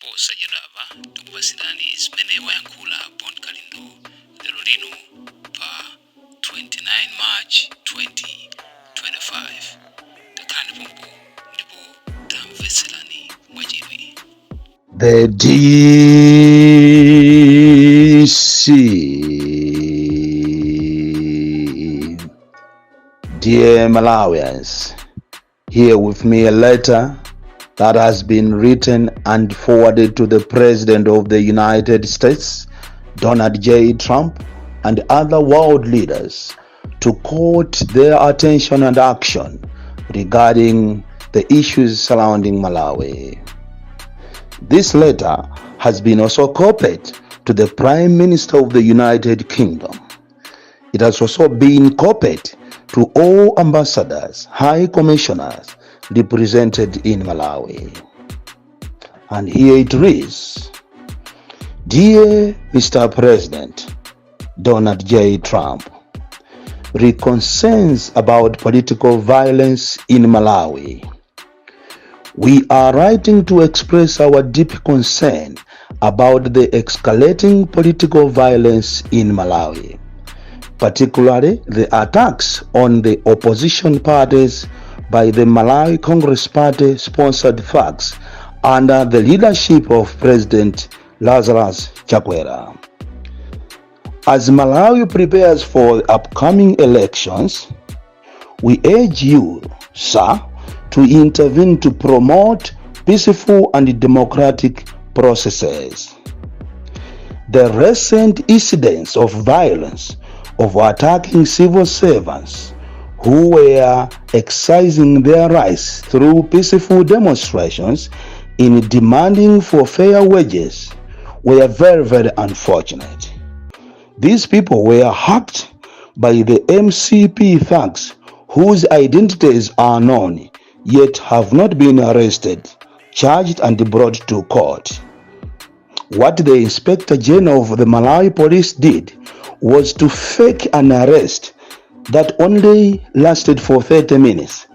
Posachedwapa tikupasirani zimene wayankhula Bon Kalindo lero lino pa 29 March 2025. Takhalani pompo ndipo tamvetserani mwachidwi. The DC. Dear Malawians, here with me a letter that has been written and forwarded to the President of the United States, Donald J. Trump, and other world leaders to court their attention and action regarding the issues surrounding Malawi. This letter has been also copied to the Prime Minister of the United Kingdom. It has also been copied to all ambassadors, high commissioners represented in Malawi. And here it reads: Dear Mr. President Donald J. Trump, re concerns about political violence in Malawi. We are writing to express our deep concern about the escalating political violence in Malawi, particularly the attacks on the opposition parties by the Malawi Congress Party sponsored thugs under the leadership of President Lazarus Chakwera. As Malawi prepares for the upcoming elections, we urge you, sir, to intervene to promote peaceful and democratic processes. The recent incidents of violence of attacking civil servants who were exercising their rights through peaceful demonstrations in demanding for fair wages were very, very unfortunate. These people were hacked by the MCP thugs whose identities are known, yet have not been arrested, charged and brought to court. What the Inspector General of the Malawi Police did was to fake an arrest that only lasted for 30 minutes,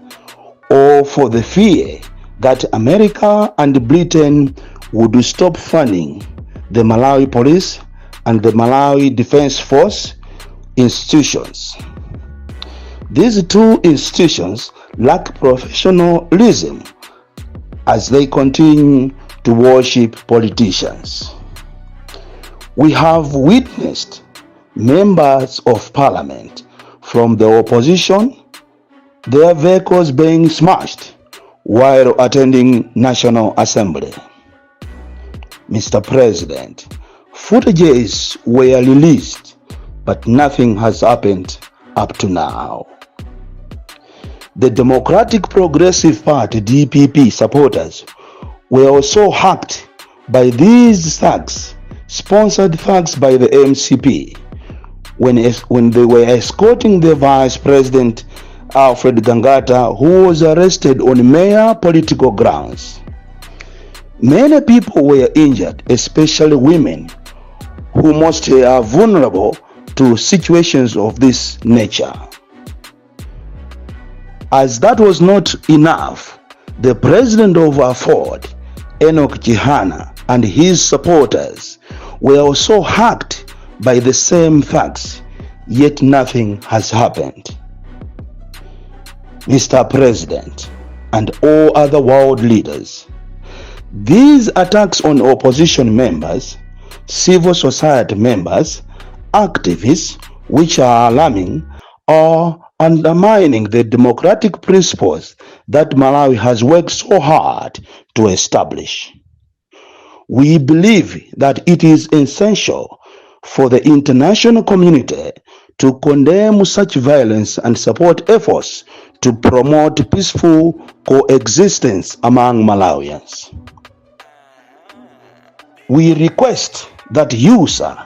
or for the fear that America and Britain would stop funding the Malawi Police and the Malawi Defense Force institutions. These two institutions lack professionalism as they continue to worship politicians. We have witnessed members of parliament from the opposition, their vehicles being smashed while attending National Assembly. Mr. President, footages were released, but nothing has happened up to now. The Democratic Progressive Party, DPP, supporters were also hacked by these thugs, sponsored thugs by the MCP, when they were escorting the Vice President Alfred Gangata, who was arrested on mere political grounds. Many people were injured, especially women, who mostly are vulnerable to situations of this nature. As that was not enough, the president of AFORD, Enoch Chihana, and his supporters were also hacked by the same thugs, yet nothing has happened. Mr. President and all other world leaders, these attacks on opposition members, civil society members, activists, which are alarming, are undermining the democratic principles that Malawi has worked so hard to establish. We believe that it is essential for the international community to condemn such violence and support efforts to promote peaceful coexistence among Malawians. We request that you, sir,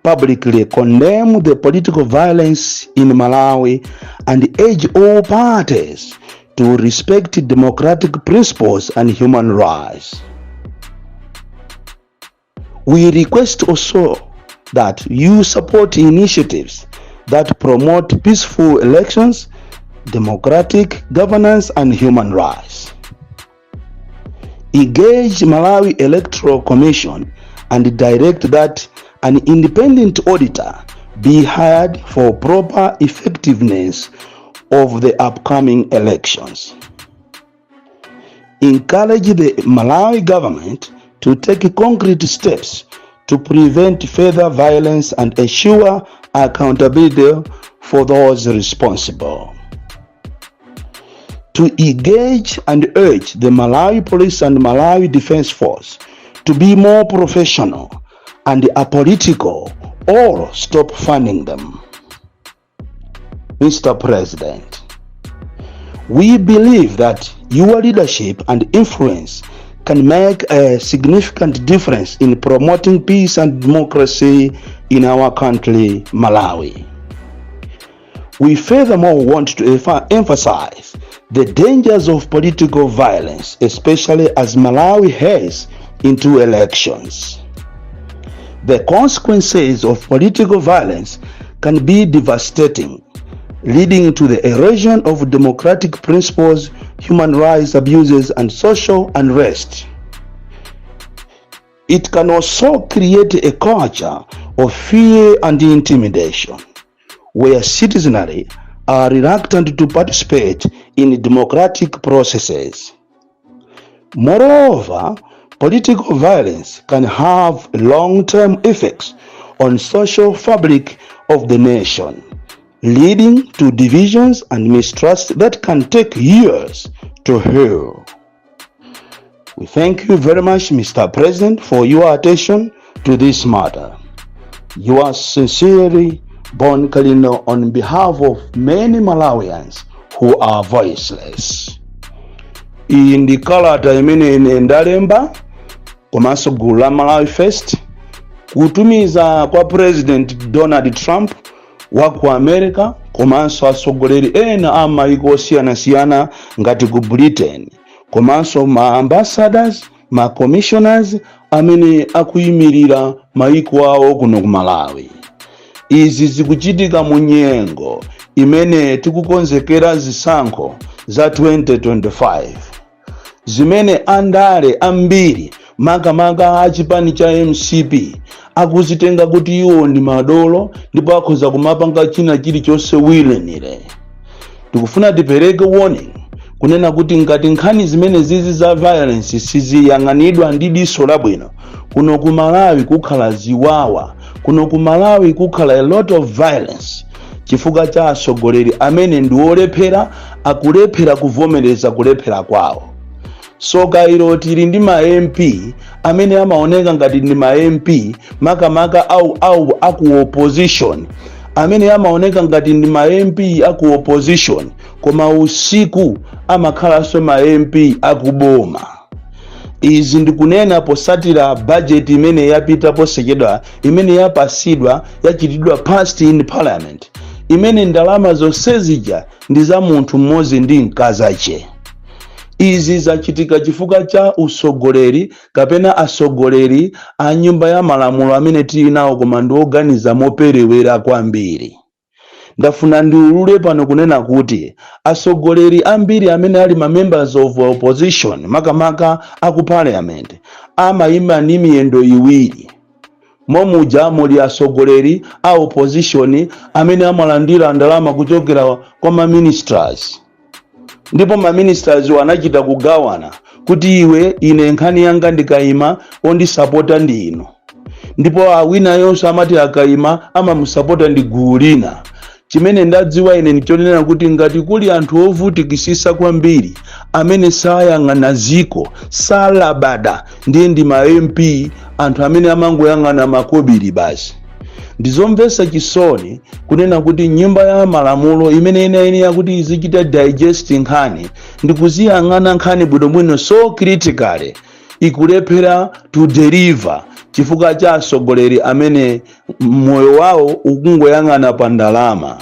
publicly condemn the political violence in Malawi and urge all parties to respect democratic principles and human rights. We request also that you support initiatives that promote peaceful elections, democratic governance, and human rights. Engage Malawi Electoral Commission and direct that an independent auditor be hired for proper effectiveness of the upcoming elections. Encourage the Malawi government to take concrete steps to prevent further violence and ensure accountability for those responsible. To engage and urge the Malawi Police and Malawi Defense Force to be more professional and apolitical or stop funding them. Mr. President, we believe that your leadership and influence can make a significant difference in promoting peace and democracy in our country, Malawi. We furthermore want to emphasize the dangers of political violence, especially as Malawi heads into elections. The consequences of political violence can be devastating, leading to the erosion of democratic principles, human rights abuses, and social unrest. It can also create a culture of fear and intimidation, where citizenry are reluctant to participate in democratic processes. Moreover, political violence can have long-term effects on social fabric of the nation, leading to divisions and mistrust that can take years to heal. We thank you very much, Mr. President, for your attention to this matter. Yours sincerely, Bon Kalindo, on behalf of many Malawians who are voiceless. Iyi ndi kalata imene ine ndalemba komanso gulu la Malawi First kutumiza kwa President Donald Trump wa ku America komanso atsogoleri ena a maiko osiyanasiyana ngati ku Britain, komanso ma ambassadors, ma commissioners amene akuyimirira maiko awo kuno ku Malawi. Izi zikuchitika mu nyengo imene tikukonzekera zisankho za 2025, zimene andale ambiri, makamaka a chipani cha MCP, akuzitenga kuti iwo ndi madolo ndipo akhoza kumapanga china chilichonse willy-nilly. Tikufuna tipereke warning kunena kuti ngati nkhani zimene zizi za violence siziyang'anidwa ndi diso labwino, kuno ku Malawi kukhala ziwawa, kuno ku Malawi kukhala a lot of violence, chifukwa cha atsogoleri amene ndi olephera, akulephera kuvomereza kulephera kwawo. So kairo tili ndi ma MP amene amaoneka ngati ndi ma MP, makamaka au aku opposition, amene amaoneka ngati ndi ma MP aku opposition, koma usiku amakhalanso ma MP akuboma. Izi ndikunena posatira budget imene yapita posachedwa, imene yapasidwa, yachitidwa passed in parliament, imene ndalama zonse zija ndi za munthu mmodzi ndi mkazache. Izi zachitika chifukwa cha usogoleri kapena asogoleri a nyumba ya malamulo amene tili nawo, koma ndi oganiza moperewera kwambiri. Ndafuna ndiulule pano kunena kuti atsogoleri ambiri amene ali ma members of opposition, makamaka aku parliament, amayima ndi miyendo iwiri. Momuja muli atsogoleri a opposition amene amalandira ndalama kuchokera kwa ma ministers, ndipo ma ministers anachita kugawana kuti iwe, ine nkhani yanga ndikayima ondisapota ndi ino, ndipo awina yonse amati akayima amamusapota ndi gulu lina. Chimene ndadziwa ine ndichonena kuti ngati kuli anthu ovutikisisa kwambiri amene sayang'ana ziko, salabada, ndiye ndi ma MP, anthu amene amangoyang'ana makobiri basi. Ndizomvetsa chisoni kunena kuti nyumba ya malamulo imene inayenera kuti izichita digest nkhani ndikuziyang'ana nkhani bwinobwino, so critically, ikulephera to deliver chifukwa cha atsogoleri amene moyo wawo ukungoyang'ana pa ndalama.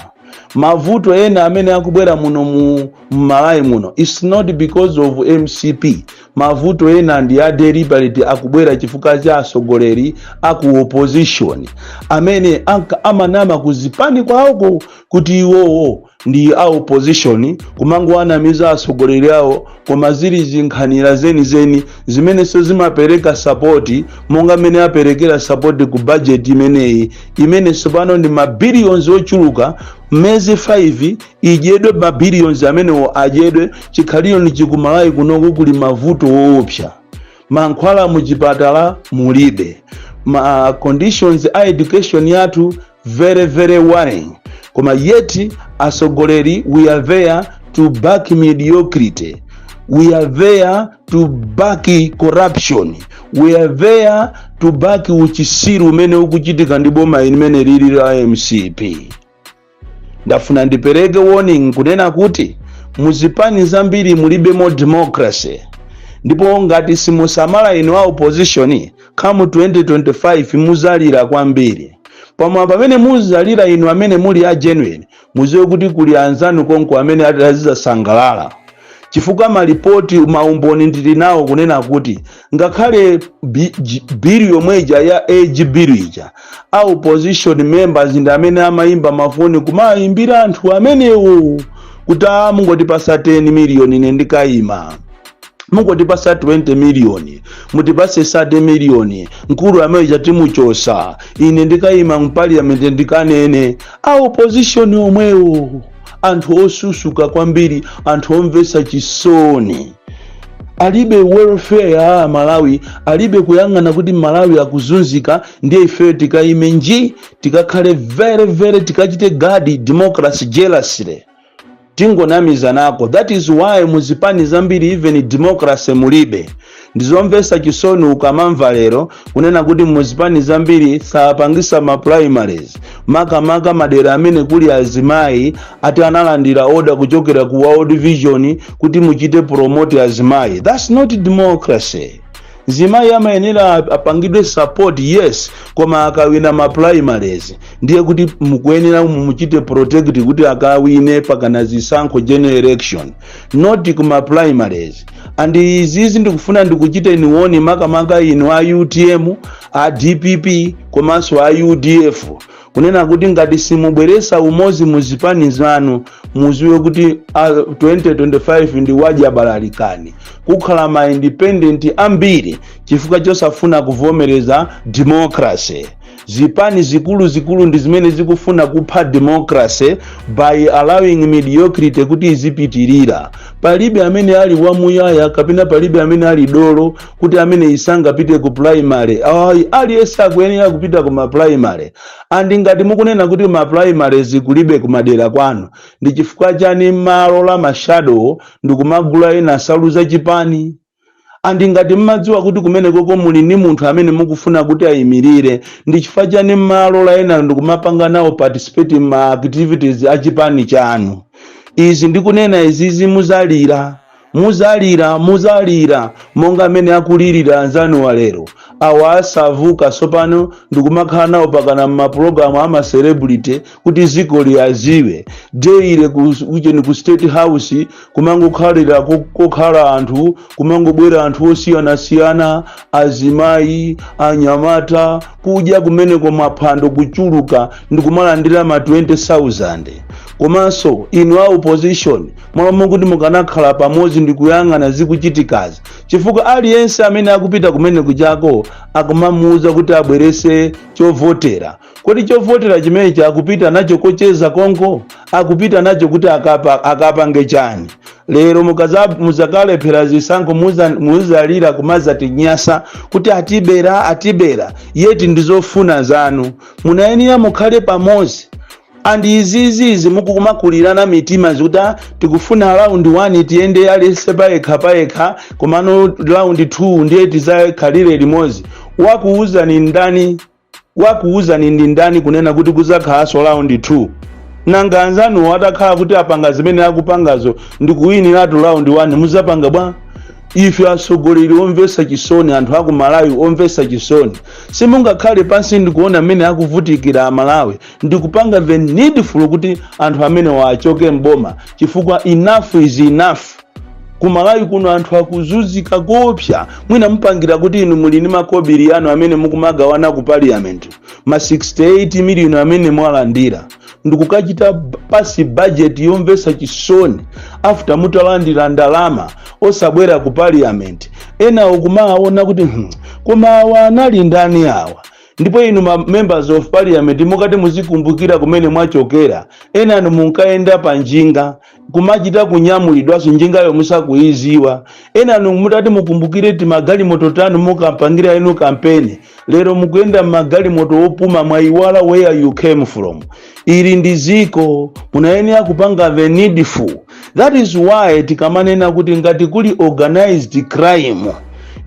Mavuto ena amene akubwera muno mu Malawi muno, it's not because of MCP. Mavuto ena ndi a deliberate, akubwera chifukwa cha atsogoleri aku opposition amene amanama kuzipani kwawoko kuti iwowo Ndi a opposition kumangowanamiza atsogoleri awo, koma zili zinkhanira zenizeni zimenenso zimapereka support, monga mmene aperekera support ku budget imeneyi, imene tsopano ndi mabillions ochuluka. Mmezi 5 idyedwe, mabillions amenewo adyedwe. Chikhaliro ni chikumalawi kunoku kuli mavuto woopsa, mankhwala muchipatala mulibe, ma conditions a education yathu very very worrying, koma yet atsogoleri, we are there to back mediocrity, we are there to back corruption, we are there to back uchisiru umene ukuchitika ndi boma limene lili la MCP. Ndafuna ndipereke warning kunena kuti muzipani zambiri mulibemo democracy, ndipo ngati simusamala inu a opposition, come 2025 muzalira kwambiri. Pamwe pamene muzalira inu amene muli a genuine, muziwe kuti kuli anzanu konko amene azizasangalala, chifukwa malipoti, maumboni ndili nawo kunena kuti ngakhale bill yomweja ya age bill ija, a opposition members ndi amene amayimba mafoni kumayimbira anthu amenewo kuti, "A, mungotipasa 10 million, ine ndikayima. Mungotipasa 20 miliyoni, mutipase 30 miliyoni, mkulu amene chatimuchosa, ine ndikayima mparliament ndikanene." A opposition omwewo, anthu osusuka kwambiri, anthu omvetsa chisoni, alibe welfare ya Malawi, alibe kuyang'ana kuti Malawi akuzunzika, ndiye ifeyo tikayime nji, tikakhale very very, tikachite guard democracy jealously. Tingonamiza nako. That is why muzipani zambiri even democracy mulibe. Ndizomvetsa chisoni ukamamva lero kunena kuti muzipani zambiri sapangisa ma primaries, makamaka madera amene kuli azimayi, ati analandira order kuchokera ku World Vision kuti muchite promote azimayi. That's not democracy. Mzimayi amayenera apangidwe support, yes, koma akawina ma primaries ndiye kuti mukuyenera muchite protect kuti akawine pakana zisankho, general election, not kuma primaries. And izizi ndikufuna ndikuchite niwoni, makamaka inu a UTM, a DPP komanso a UDF, kunena kuti ngati simubweresa umozi muzipani zanu, muziwe kuti 2025 ndi wajabalalikani, kukhala ma independent ambiri chifukwa chosafuna kuvomereza democracy. Zipani zikulu zikulu ndi zimene zikufuna kupha democracy by allowing mediocrity kuti izipitirira. Palibe amene ali wamuyaya kapena palibe amene ali dolo kuti amene isangapite ku primary. Ayi, aliyense akuyenera kupita ku ma primary. And ngati mukunena kuti ma primary zikulibe kumadera kwanu, ndi chifukwa chani malo la ma shadow ndikumagula ena nsalu zachipani? And ngati mmadziwa kuti kumene koko muli ndi munthu amene mukufuna kuti ayimirire, ndi chifukwa chani malo la ena ndikumapanga nawo participate ma activities achipani chanu? Izi ndikunena izizi, muzalira, muzalira, muzalira monga amene akulirira anzanu wa lero awa asavuka sopano ndikumakhala nawo pakana mmapulogalamu ama celebrity kuti ziko liyaziwe. Daily kucheni ku State House kumangokhalira kokhala anthu, kumangobwera anthu osiyanasiyana, azimayi, anyamata, kudya kumeneko, maphwando kuchuluka, ndikumalandira ma 20,000. Komanso inu a opposition, mwalomo kuti mukanakhala pamodzi ndikuyang'ana zikuchitikazi, chifukwa aliyense amene akupita kumene kuchako akumamuwuza kuti abwerese chovotera. Kodi chovotera chimenechi akupita nacho kocheza konko? Akupita nacho kuti akapange chani? Lero muzakalephera zisankho, muzalira kumazatinyasa kuti atibera, atibera, yet ndizofuna zanu. Munayenera mukhale pamodzi. And izizizi mukumakulirana mitima zikuti, "Ah, tikufuna round 1 tiyende aliyense payekha payekha, komano round 2 ndiye tizakhalire limodzi." Wakuuzani ndani? Wakuuzani ndi ndani kunena kuti kuzakhalanso round 2? Nanga anzanu atakhala kuti apanga zimene akupangazo ndikuwiniratu round 1, muzapanga bwa? Ife atsogoleri omvetsa chisoni, anthu aku Malawi omvetsa chisoni, simungakhale pansi ndikuona mmene akuvutikira Amalawi ndikupanga the needful kuti anthu amene wachoke mboma, chifukwa enough is enough. Ku Malawi kuno anthu akuzunzika kopsa. Mwina mupangira kuti inu muli ndi makobiri anu amene mukumagawana ku parliament, ma 68 million amene mwalandira. Ndikukachita pass budget yomvetsa chisoni after mutalandira ndalama, osabwera ku parliament. Enawo kumaona kuti, koma awa anali ndani awa?" Ndipo inu ma members of parliament, mukati muzikumbukira kumene mwachokera. Enanu munkayenda pa njinga, kumachita kunyamulidwanso njingayo musakuiziwa. Enanu mutati mukumbukire timagalimoto tanu mukampangira inu kampeni, lero mukuyenda mmagalimoto opuma. Mwayiwala where you came from. Ili ndi ziko, munayenera kupanga the needful. That is why tikamanena kuti ngati kuli organized crime,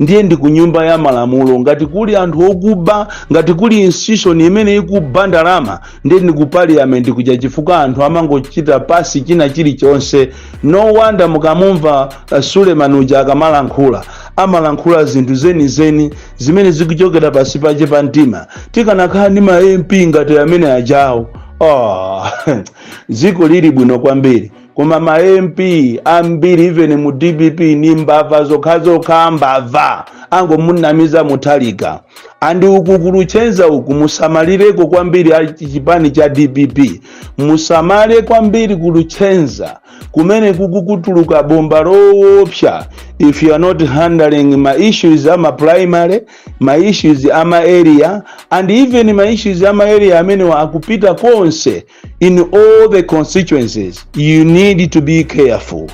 ndiye ndi ku Nyumba ya Malamulo. Ngati kuli anthu okuba, ngati kuli institution imene ikuba ndalama, ndiye ndi ku parliament kuja, chifukwa anthu amangochita pass china chilichonse. No wonder mukamumva Suleman uja akamalankhula, amalankhula zinthu zenizeni zimene zikuchokera pasi pache pa mtima. Tikanakhala ndi ma MP ngati amene ajawo, oh, dziko lili bwino kwambiri. Koma ma MP ambiri, even mu DPP, ni mbava zokhazokha, mbava, angomunamiza Muthalika. And uku kuluchenza uku musamalireko kwambiri. A chipani cha DPP, musamale kwambiri kuluchenza kumene kukukutuluka bomba loopsa. If you are not handling ma issues ama primary, ma issues ama area, and even ma issues ama area amene akupita konse in all the constituencies, you need to be careful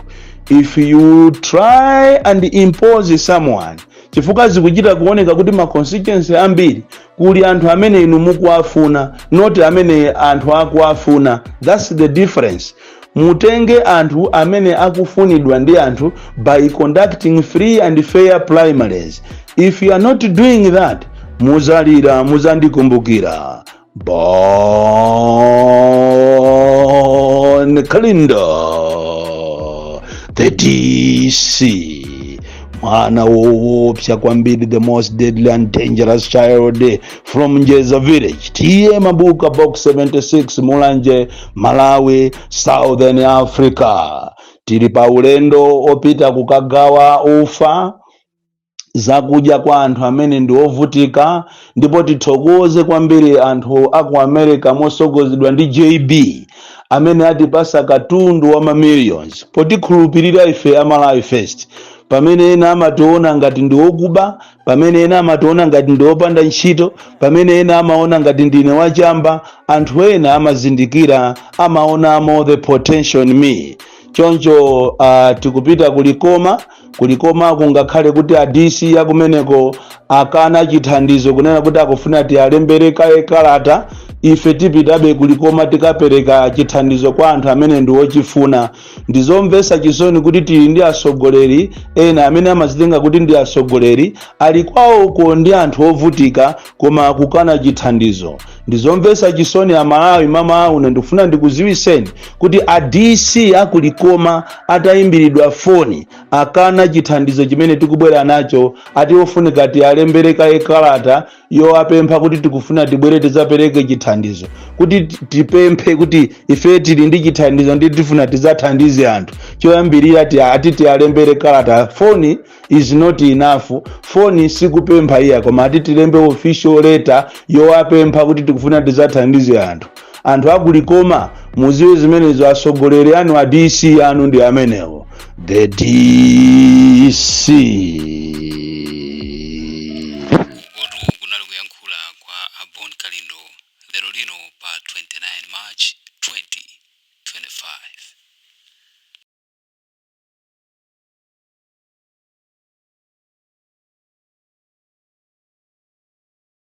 if you try and impose someone, chifukwa zikuchita kuoneka kuti ma constituency ambiri kuli anthu amene inu mukuwafuna, not amene anthu akuwafuna. That's the difference. Mutenge anthu amene akufunidwa ndi anthu by conducting free and fair primaries. If you are not doing that, muzalira, muzandikumbukira. Bon Kalindo, the DC, mwana woopsa kwambiri, the most deadly and dangerous child from Njeza village, T/A Mabuka, Box 76, Mulanje, Malawi, Southern Africa. Tili pa ulendo opita kukagawa ufa, zakudya kwa anthu amene ndi ovutika. Ndipo tithokoze kwambiri anthu aku America mosogozedwa ndi JB amene atipasa katundu wa mamillions potikhulupirira ife Amalawi First, pamene ena amationa ngati ndi okuba, pamene ena amationa ngati ndi opanda ntchito, pamene ena amaona ngati ndine wachamba. Anthu ena amazindikira, amaonamo the potential in me. Choncho tikupita kulikoma. Kulikoma kungakhale kuti a DC akumeneko akana chithandizo, kunena kuti akufuna tialembere kaye kalata, ife tipitabe kulikoma, tikapereka chithandizo kwa anthu amene ndi ochifuna. Ndizomvetsa chisoni kuti tili ndi atsogoleri ena amene amazitenga kuti ndi atsogoleri, ali kwawoko ndi anthu ovutika, koma akukana chithandizo. Ndizomvetsa chisoni, Amalawi. Mama uno ndikufuna ndikuziwiseni kuti a DC akulikoma atayimbiridwa foni, akana chithandizo chimene tikubwera nacho. Ati ofunika tialembere kaye kalata yowapempha kuti tikufuna tibwere tidzapereke chithandizo, kuti tipemphe kuti ife tili ndi chithandizo ndi tifuna tidzathandize anthu. Choyambirira ati tialembere kalata. Foni is not enough. Foni sikupempha iya, koma ati tilembe official letter yowapempha kuti tikufuna tidzathandize anthu. Anthu akulikoma, muziwe zimenezo, atsogoleri anu, a DC anu ndi amenewo, the DC.